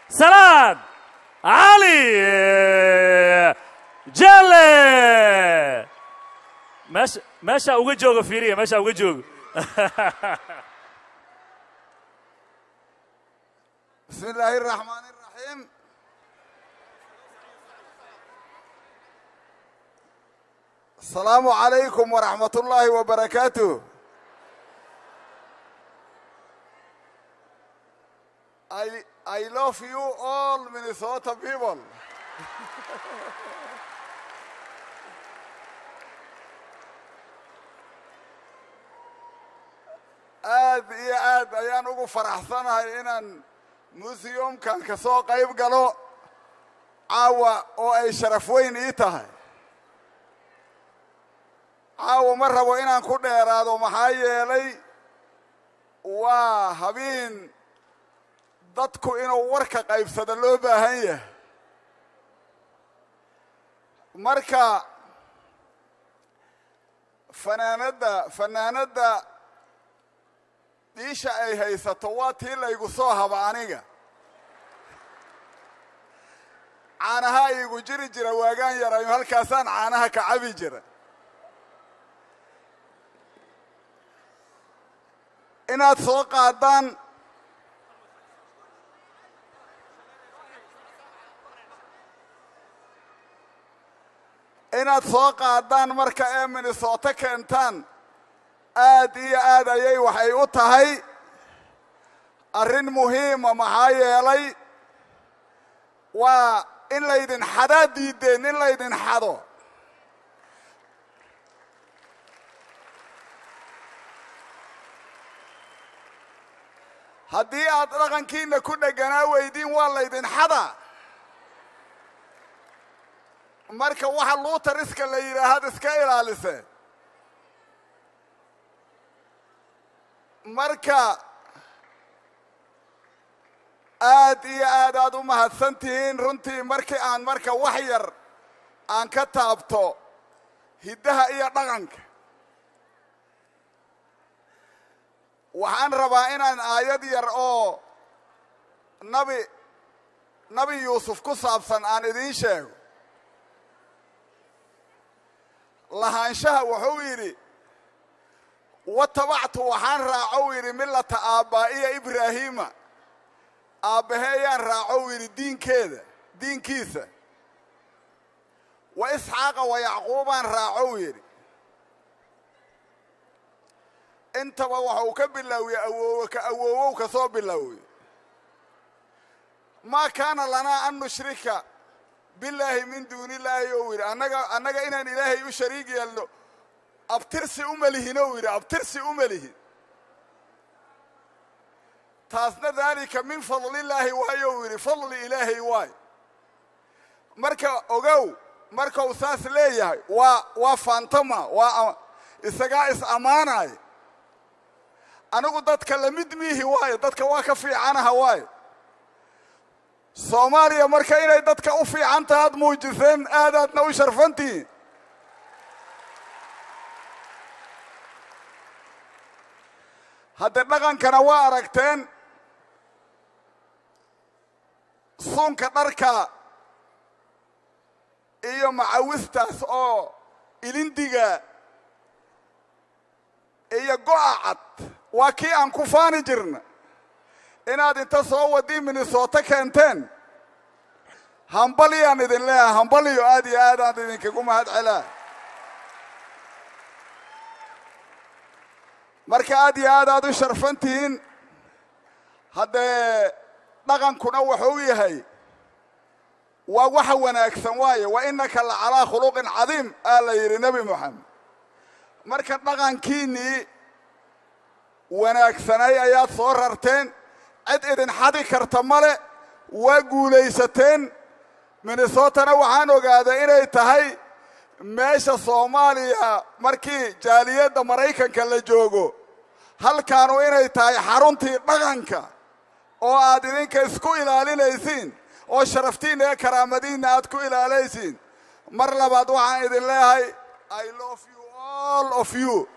Salaad Cali Jelle. Meesha meesha uga jooga, fiiriya meesha uga joogo. بسم الله الرحمن الرحيم. السلام عليكم ورحمة الله وبركاته. I love you all, Minnesota people. Aad iyo aad ayaan ugu faraxsanahay inaan museumkan ka soo qayb galo caawa oo ay sharaf weyn ii tahay. Caawa ma rabo inaan ku dheeraado, maxaa yeelay waa habeen dadku inuu warka qaybsado loo baahan yahay. Marka fanaanadda dhiisha ay haysato waa tii laygu soo haba. Aniga caanaha iigu jiri jira waagaan yarayo, halkaasaan caanaha ka cabi jira. Inaad soo qaadaan marka ee Minnesota keentaan, aad iyo aad ayay waxay u tahay arrin muhiima, maxaa yeelay waa in laydin xadaa diideen, in laydin xado. Haddii aad dhaqankiinna ku dhegganaa weydiin, waa laydin xadaa. Marka waxa luutariska la yidhaahaad iska ilaaliseen. Marka aad iyo aad aad u mahadsan tihiin runtii. Markii aan marka wax yar aan ka taabto hiddaha iyo dhaqanka, waxaan rabaa inaan aayad yar oo Nabi Yuusuf ku saabsan aan idiin sheego. Lahaanshaha wuxuu yidhi: واتبعت, waxaan raacow yidhi, ملة آبائي إبراهيم, aabbaheeyaan raacow yidhi diinkeeda, diinkiisa, وإسحاق ويعقوب aan raacow yidhi. Intaba waxa uu ka bilaawiyey awoowe ka awoowow ka soo bilaawiyey. ما كان لنا أن نشرك بالله من دون الله ou yidhi. Annaga inaan Ilaahay u shariig yeelno abtirsi uma lihin, ou yidhi, abtirsi uma lihin. Taasna ذلك من فضل الله waayo, uu yidhi, fadli Ilaahay waay. Marka ogow, markau saas leeyahay waa faantama, waa isagaa is ammaanaya. Anigu dadka lamid miihi waayo, dadka waa ka fiicanaha waayo. Soomaaliya marka inay dadka u fiican tahaad muujiseen, aadaadna u sharfantihiin. Hadde dhaqankana waa aragteen, suunka dharka iyo macawistaas oo ilindiga iyo go'a cad waa kii aan ku faani jirna. Inaad inta soo wadii Minnesota keenteen, hambalyaan idin leeyahay, hambaliyo, aad iyo aad aan idinkagu mahad celaa. Marka aad iyo aad aad u sharfan tihiin. Haddee dhaqankuna wuxuu yahay waa waxa wanaagsan waaye. وإنك لعلى خلق عظيم aa la yidhi Nebi Moxamed. Marka dhaqankiinnii wanaagsanay ayaad soo rarteen, cid idin xadi karta male, waa guulaysateen. Minnesotana waxaan ogaaday inay tahay meesha Soomaaliya markii jaaliyadda Maraykanka la joogo, halkaanu inay tahay xaruntii dhaqanka oo aad idinka isku ilaalinaysiin oo sharaftiinna iyo karaamadiinna aad ku ilaalaysiin. Mar labaad waxaan idin leeyahay, I love you, all of you.